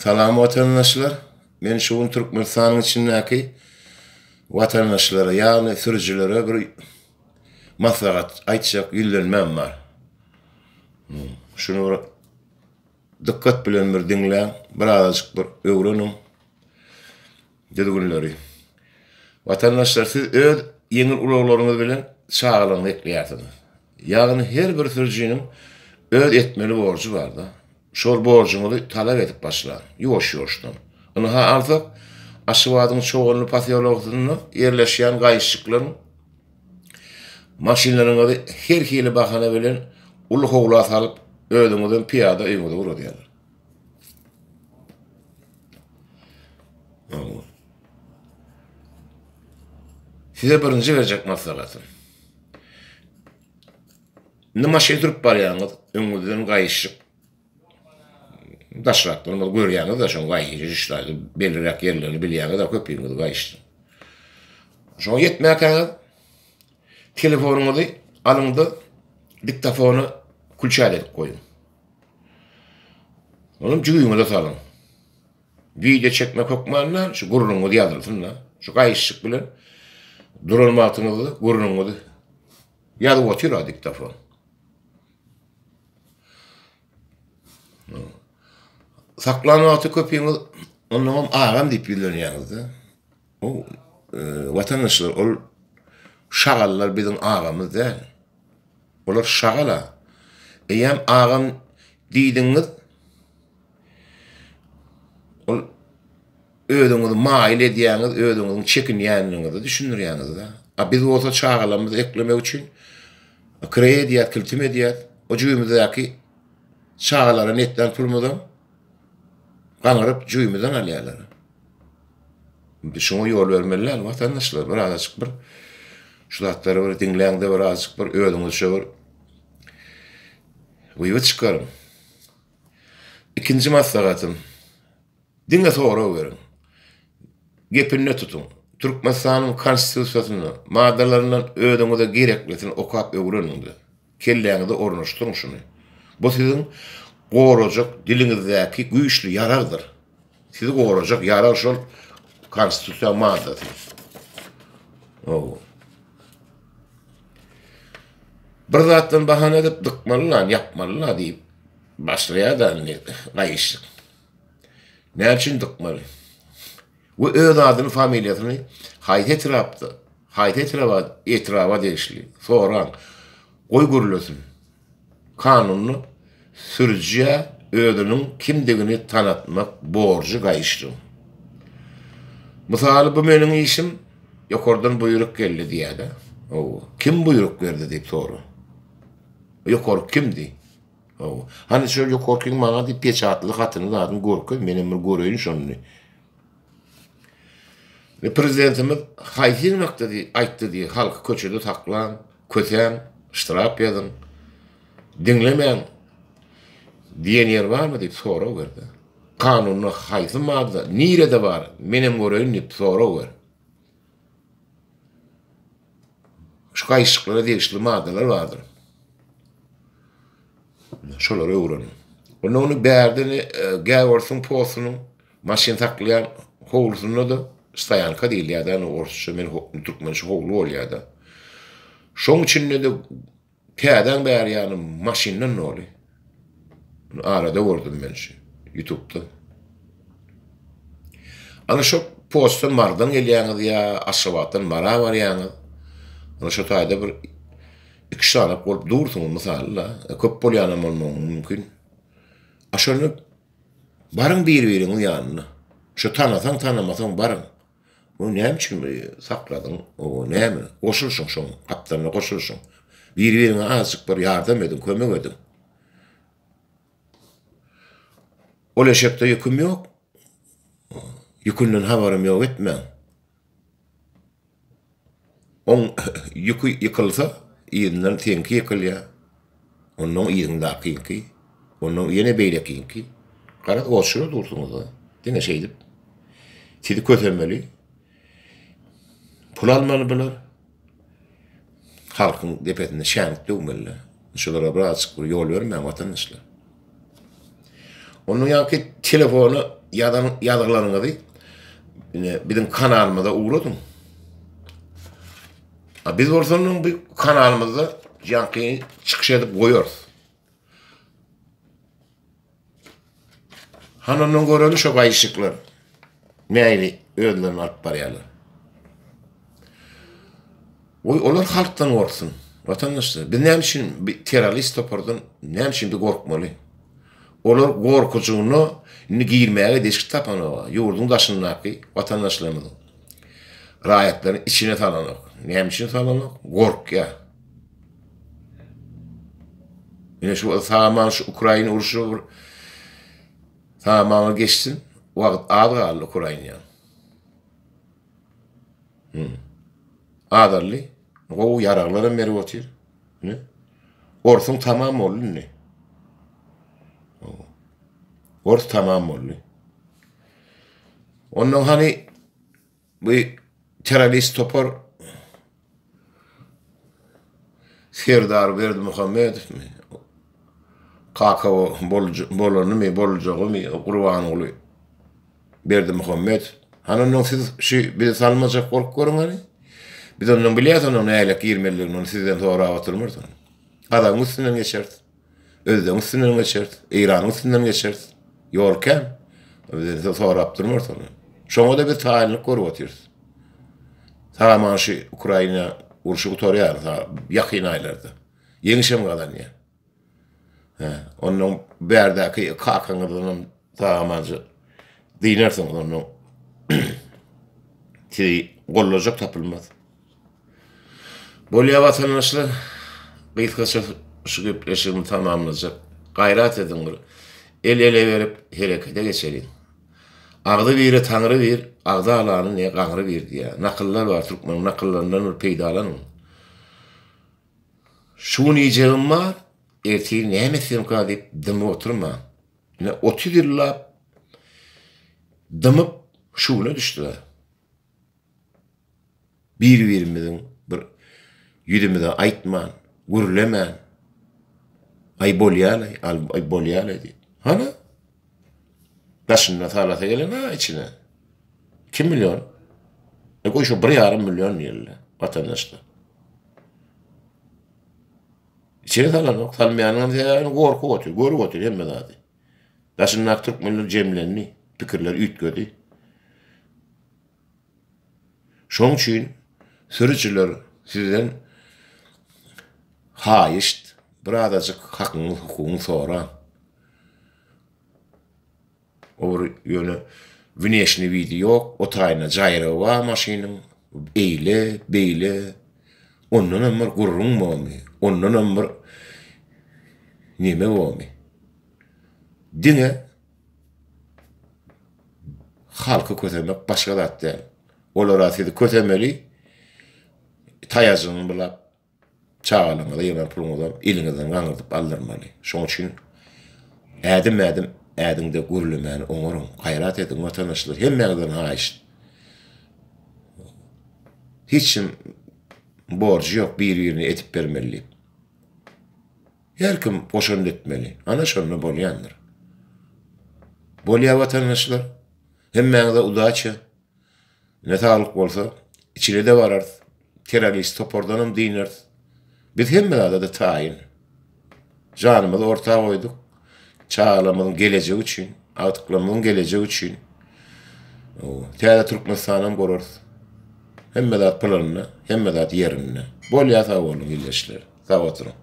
Salam watandaşlar! Men şu gün Türkmenistanyň içindäki watandaşlara, ýagny sürüjilere bir maslahat aýtjak ýüzlenmäm bar. Şuny bir dykgat bilen bir diňläň, birazajyk bir öwreniň düzgünleri. Watandaşlar siz öz ýeňil ulaglaryňyz bilen çagalaryňyzy ekleýärsiňiz. Ýagny her bir sürüjiniň öz etmeli borjy barda. Şol borjuňyzy talap edip başlaň, ýuwaş-ýuwaşdan. Ynha alsak, Aşgabadyň Çoganly posýologysynda ýerleşýän gaýyşjyklaryň maşynlaryňyzy her hili bahana bilen uly howla salyp, özüňizem pyýada öýüňize ugradýarlar. Size birinji berjek maslahatym. Indi maşyn sürüp barýaňyz, öňüňizden gaýyşyk daşrakdan bir görýäňiz-de şoň gaýyşy belliräk ýerlerini bilýäňiz-de köpüňiz gaýyşdy. Şoňa ýetmäkäňiz telefonyňyzy alyňda diktofona kulçat edip goýuň. Onuň jübüňize salyň. Wideo çekmek hökman däl, şu gürrüňiňiz ýazylsyn-da. Şu gaýyşyk bilen duran wagtyňyzda gürrüňiňizi ýazyp otyr-a diktofon. Saklan wagty köpüňiz onnoňam agam diýip ýüzlenýäňiz-de. O e, watandaşlar, ol şagallar biziň agamyz däl. Olar şagala. Eýýäm agam diýdiňiz, Ol özüňizi maýyl edýäňiz, özüňiziň çekinýänligiňizi düşündirýäňiz-de. A biz bolsa çagalarymyzy eklemek üçin kireý edýäs, kiltim edýäs. O jübimizdäki çagalara netlän pulumyzam gaňyryp jübimizden alýarlar. Biz şoňa ýol bermeli däl, watandaşlar. Bir azajyk bir şu zatlary bir diňläň-de bir azajyk bir özüňizçe bir wywa çykaryň. Ikinji maslahatym, diňe sorag beriň. Gepinde tutuň. Türkmenistanyň Konstitusiýasyny, maddalaryndan özüňize gereklisini okap öwreniň-de, kelläňize ornaşdyryň şuny. Bu siziň gorajak diliňizdäki güýçli ýaragdyr. Sizi gorajak ýarag şol Konstitusiýa maddasy. Hawa. Bir zatdan bahana edip dykmaly lan, ýapmaly la diýip başlaýar-da indi gaýyşlyk. Näme üçin dykmaly? We öz adyny, familiýasyny haýsy etrapda, haýsy etraba, etraba degişli soraň. Goý gürlesin. Kanunda sürüjä özüniň kimdigini tanatmak borjy gaýyşlyň. Mysaly bu meniň işim, ýokardan buýruk geldi diýýär-de. Hawa. Kim buýruk berdi diýip sora. Ýokarky kim diý. Hawa. Hany şol ýokarkyň maňa diý peçatly hatyny zadyny görkez, menem bir göreýin şony. Ve prezidentimiz haýsy ýygnakda diý, aýtdy diý, halky köçede saklaň, kösäň, ştrap ýazyň, diňlemäň diýen ýer barmy diýip sorag berdi. Kanunda haýsy madda, nirede bar, menem göreýin diýip sorag ber. Şu gaýyşyklara degişli maddalar bardyr. Şolary öwreniň. Onda ony bärde ne Gäworsyň postunyň maşyn saklaýan howlusynda-da stoýanka diýilýär-dä, ony orsça men türkmençe howly bolýar-da. Şoň içinde-de täzäň bäri ýany maşyndan doly. Muny arada gördüm men şu ýutubda. Ana şo postdan Marydan gelýäňiz ýa Aşgabatdan Mara barýaňyz. Ana şo taýda bir iki sanak bolup dursuňyz mysaly-da. Köp bolýanam bolmagy mümkin. A şonda baryň bir-biriňiň ýanyna. Şo tanasaň, tanamasaň baryň. O näme üçin sakladyň? O näme? Goşulyşyň şoň gapdalyna goşulyşyň. Bir-biriňe azajyk bir ýardam ediň, kömek ediň. Ol eşekde ýüküm ýok. Ýükünden habarym ýok etmäň. Oň ýüki ýykylsa, yzyndan seňki ýykylýar. Ondan yzyňdakyňky, ondan ýene beýlekiňki. Garaz, oçura dursuňyz-da. Diňe şeýdip sizi kösemeli. Pul almaly bular. Halkyň depesinde şänik döwmeli. Şulara birazjyk bir ýol bermäň watandaşlar. Ondan ýaňky telefona ýazan ýazgylaryňyzy ine biziň kanalymyza ugradyň. A biz bolsa onuň bu kanalymyzda ýaňky çykyş edip goýarys. Hany ondan göreli şo gaýyşyklar. Nähili özlerini alyp barýarlar. Goý olar halkdan gorksun. Watandaşlar, biz näme üçin bir terrorist topardan näme üçin bir gorkmaly? Olar gorkujygyna indi girmäge deşik tapanok. Ýurduň daşyndaky watandaşlarymyzyň raýatlaryny içine salanok. Näme üçin salanok? Gorkýar. Ine şu saman şu Ukraina urşy bir samana geçsin. Wagt az galdy Ukraina. Hmm. Azaldy. Gowy ýaraglar hem berip otyr. Ine. Orsuň tamam boldy indi. Ors tamam boldy. Ondan hani bu terrorist topar Serdar Berdimuhamedowmy? Kaka bolanymy, boljagymy Gurbanguly Berdimuhamedow. Hany ondan siz şu bizi salmajak bolup görüň hany. Biz ondan bilýäs onuň nähilek girmelidigini, ony sizden sorap oturmarys. Gazagyň üstünden geçeris. Özbegiň üstünden geçeris, Eýranyň üstünden geçeris. Ýol kän. Bizden sorap durmarys ony. Şoňa-da biz taýynlyk görüp otyrys. Sag-aman şu Ukraina urşy gutarýar ýakyn aýlarda. Ýeňiş hem gazanýar. Hä, ondan bärdäki kakaňyzdan sag-amanca dynarsyňyz ondan. Sizi gollajak tapylmaz. Bolýa watandaşlar, gysgaça şu gepleşigimi tamamlajak. Gaýrat ediň bir el ele berip herekete geçeliň. Agzy bire Taňry bir, agzy alany ne gaňry bir diýýär. Nakyllar bar türkmeniň nakyllaryndan bir peýdalanyň. Şu gün iýjegim bar, ertir näme etsemka diýip dymyp oturmaň. Ine 30 ýyllap dymyp şu güne düşdüler. Bir-birimiziň bir ýüzümize aýtman, gürlemän, aý bolýa-laý, aý bolýa-laý diýip. Hana, daşynda salasy gelen-a içine. 2 million. E goý şu 1,5 million diýeli, watandaşlar. İçine salanok, salmaýanyň sebäbini gorkup otyr, görüp otyr hemme zady. Daşyndaky türkmenler jemlendi, pikirler üýtgedi. Şoň üçin sürüjiler sizden haýyşt birazajyk hakyňy hukugyňy soraň. O bir ýöne wneşni widi ýok, o taýynda jaýragy bar maşynyň, eýle, beýle. Ondanam bir gürrüň bormy, ondanam bir neme bormy? Diňe Halky kösemek başga zat däl. Olara sizi kösemeli, taýajygyny bulap, çagalaryňyza ýygnan puluňyzam eliňizden gaňyrdyp aldyrmaly. Şoň üçin ädim-ädim ädiňde gürlemäni oňaryň. Gaýrat ediň watandaşlar, hemmäňizden haýyşt. Hiç kim borjy ýok bir-birine edip bermeli diýip. Her kim goşant etmeli. Ana şonda bolýandyr. Bolýa watandaşlar. Hemmäňize udaça. Ne saglyk bolsa, içine-de bararys. Terrorist topardanam dynarys. Biz hemme zada-da taýyn. Janymyzy orta goýduk. Çagalarymyzyň gelejegi üçin, agtyklarymyzyň gelejegi üçin. Täze Türkmenistanam gurarys. Hemme zat planynda, hemme zat ýerinde. Bolýa sag boluň ildeşler. Sag oturyň.